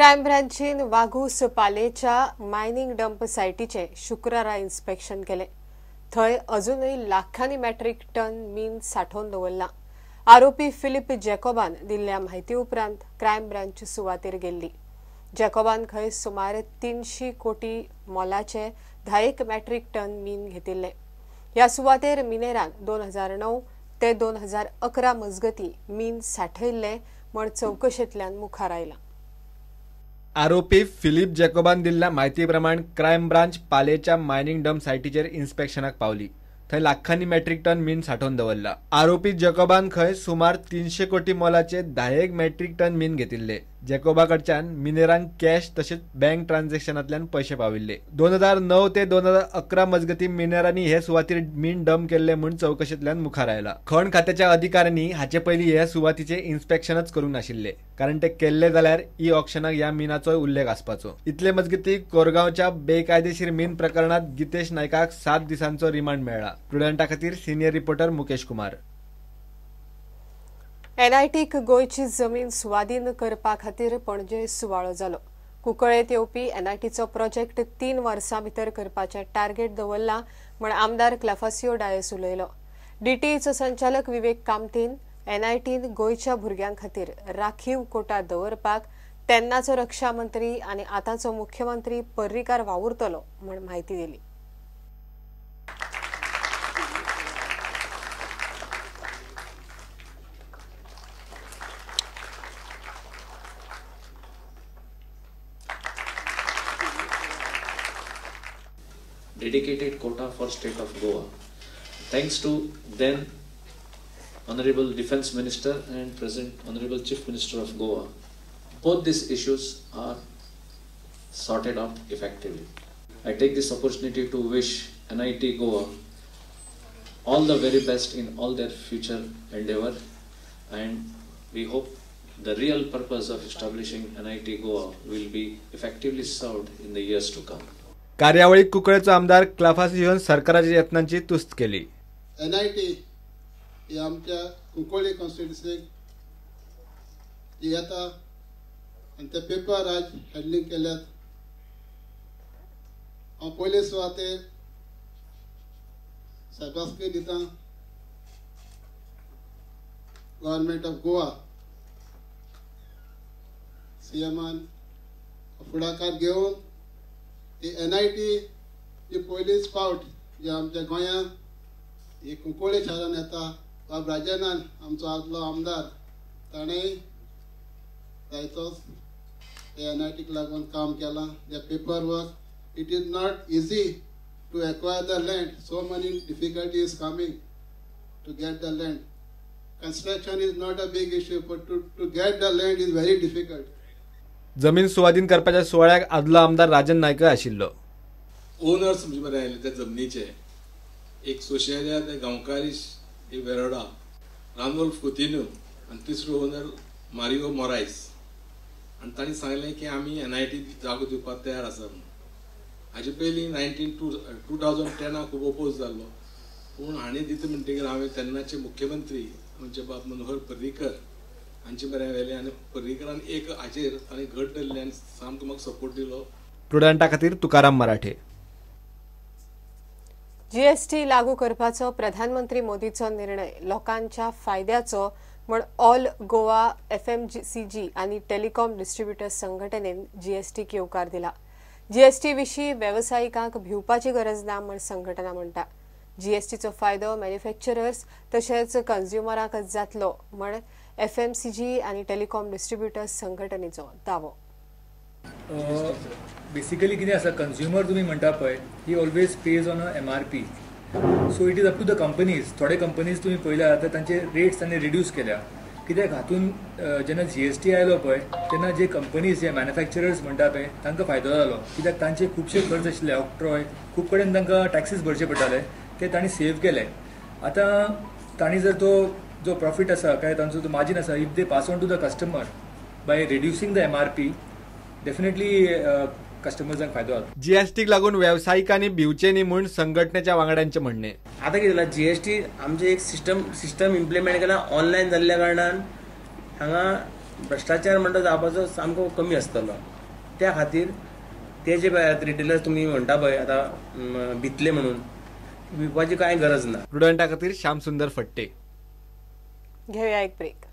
Crime ब्रांचीन वाघूस पालेच्या mining dump सायटीचे शुक्रारा inspection केले. थंय अजूनय लाखांनी मेट्रीक टन मीन सांठोवन दवरला. आरोपी फिलिप जॅकोबान दिल्ल्या म्हायती उपरांत क्रायम ब्रांच सुवातेर गेल्ली. जॅकोबान खंय सुमार 300 कोटी मोलाचे 10 मेट्रीक टन मीन घेतिल्ले. ह्या सुवातेर मिनेरान 2009 ते 2011 मजगती मीन सांठयल्ले म्हण चवकशेंतल्यान मुखार आयला. आरोपी फिलिप जॅकोबान दिल्ल्या म्हायती प्रमाण क्रायम ब्रांच पालेच्या मायनिंग डंप सायटीचेर इन्स्पेक्शनाक पावली. थंय लाखांनी मेट्रीक टन मीन सांठोवन दवरला. आरोपी जॅकोबान खंय सुमार 300 कोटी मोलाचे 10 मेट्रीक टन मीन घेतिल्ले. जॅकोबा कडच्यान मिनेरांक कॅश तशेंच बँक ट्रान्झॅक्शनांतल्यान पयशे पाविल्ले. 2009 ते 2011 मजगती मिनेरांनी हे सुवातीर मीन डंप केल्ले म्हूण चवकशेंतल्यान मुखार आयला. खण खात्याच्या अधिकाऱ्यांनी हाचे पयलीं हे सुवातीचे इन्स्पेक्शनच करूंक नाशिल्ले, कारण ते केल्ले जाल्यार ई ऑक्शनाक ह्या मिनाचोय उल्लेख आसपाचो. इतले मजगती कोरगांवच्या बेकायदेशीर मीन प्रकरणात गितेश नायकाक 7 दिसांचो रिमांड मेळ्ळा. प्रुडंटा खातीर सिनियर रिपोर्टर मुकेश कुमार. एनआयटीक गोंयची जमीन सुवादीन करपा खातीर पणजे सुवाळो जालो. कुंकळेंत येवपी एनआयटीचो प्रोजेक्ट 3 वर्सां भितर करपाचें टार्गेट दवरलां म्हण आमदार क्लाफासियो डायस उलयलो. डीटीईचो संचालक विवेक कामतीन एनआयटीन गोंयच्या भुरग्यां खातीर राखीव कोटा दवरपाक तेन्नाचो रक्षा मंत्री आनी आतांचो मुख्यमंत्री पर्रीकार वावुरतलो म्हण म्हायती दिली. Dedicated quota for state of Goa. Thanks to then Honorable Defense Minister and present Honorable Chief Minister of Goa, both these issues are sorted out effectively. I take this opportunity to wish NIT Goa all the very best in all their future endeavor, and we hope the real purpose of establishing NIT Goa will be effectively served in the years to come. कार्यावळीक कुंकळेचो आमदार क्लाफासियोन सरकाराच्या यत्नांची तुस्त केली. NIT ही आमच्या कुंकळ्ळी कॉन्स्टिट्युन्सीक येता आनी ते paper आज हँडलिंग केल्यात. हांव पयले सुवातेर शाबासकी दिता गव्हर्मेंट ऑफ गोवा सीएमान फुडाकार घेवन ही एनआयटी ही पयलीच फावट जे आमच्या गोंयांत ही कुंकळ्ळी शारान येता. बाब राजनान आमचो आदलो आमदार ताणें जायतोच हे एनआयटीक लागून काम केलां. The paper work it is not easy to acquire the land. So many difficulty is coming to get the land. Construction is not a big issue, but to get the land is very difficult. जमीन सुवादीन करपाच्या सुवाळ्याक आदलो आमदार राजन नायक आशिल्लो. Owners म्हणजे बरें आयले त्या जमनीचे एक सोशेल्या ते गांवकारीश एक वेरोडा रानोल्फ कुतिन्हो आनी तिसरो ओनर मारियो मोरायस आनी तांणी सांगलें की आमी एनआयटी जागो दिवपाक तयार आसा म्हणून. हाजे पयलीं 2010 खूब ओपोज जाल्लो, पूण हांणी दिता म्हणटकीर हांवें तेन्नाचे मुख्यमंत्री आमचे बाब मनोहर पर्रीकर हांचे बरें व्हेलें आनी पर्रीकरान एक हाचेर तांणी घट धरलें आनी सामको म्हाका सपोर्ट दिलो. प्रुडंटा खातीर तुकाराम मराठे. जीएसटी लागू करपाचो प्रधानमंत्री मोदीचो निर्णय लोकांच्या फायद्याचो म्हण ऑल गोवा एफएमसीजी आनी टेलिकॉम डिस्ट्रिब्युटर्स संघटनेन जीएसटीक येवकार दिला. जीएसटी विशीं वेवसायिकांक भिवपाची गरज ना म्हण संघटना म्हणटा. जीएसटीचो फायदो मॅन्युफॅक्चरर्स तशेंच कंज्युमरांक जातलो म्हण एफएमसीजी आनी टेलिकॉम डिस्ट्रिब्युटर्स संघटनेचो दावो. बेसिकली कितें आसा, कंज्युमर तुमी म्हणटा पळय he always pays on a MRP. So it is up to the companies. थोडे कंपनीज तुमी पळयल्या जाल्यार तांचे रेट्स तांणी रिड्यूस केल्या, कित्याक हातून जेन्ना जीएसटी आयलो पळय तेन्ना जे कंपनीज जे मॅन्युफॅक्चरर्स म्हणटा पळय तांकां फायदो जालो, कित्याक तांचे खुबशे खर्च आशिल्ले ऑक्ट्रॉय खूब कडेन तांकां टॅक्सीस भरचे पडटाले ते तांणी सेव केले. आतां तांणी जर तो जो प्रॉफिट आसा काय तांचो जो मार्जीन आसा if they pass on to the customer by reducing the MRP definitely कस्टमर्सांक फायदो जाता. जीएसटीक लागून वेवसायिकांनी भिवचे न्ही म्हूण संघटनेच्या वांगड्यांचें म्हणणें. आतां कितें जालां, जीएसटी आमचें एक सिस्टम इम्प्लिमेंट केला ऑनलायन जाल्ल्या कारणान हांगा भ्रश्टाचार म्हणटा जावपाचो सामको कमी आसतलो. त्या खातीर ते जे रिटेलर्स तुमी म्हणटा पळय आतां भितले म्हणून, भिवपाची कांय गरज ना. प्रुडंटा खातीर श्याम सुंदर फट्टे. घेऊया एक ब्रेक.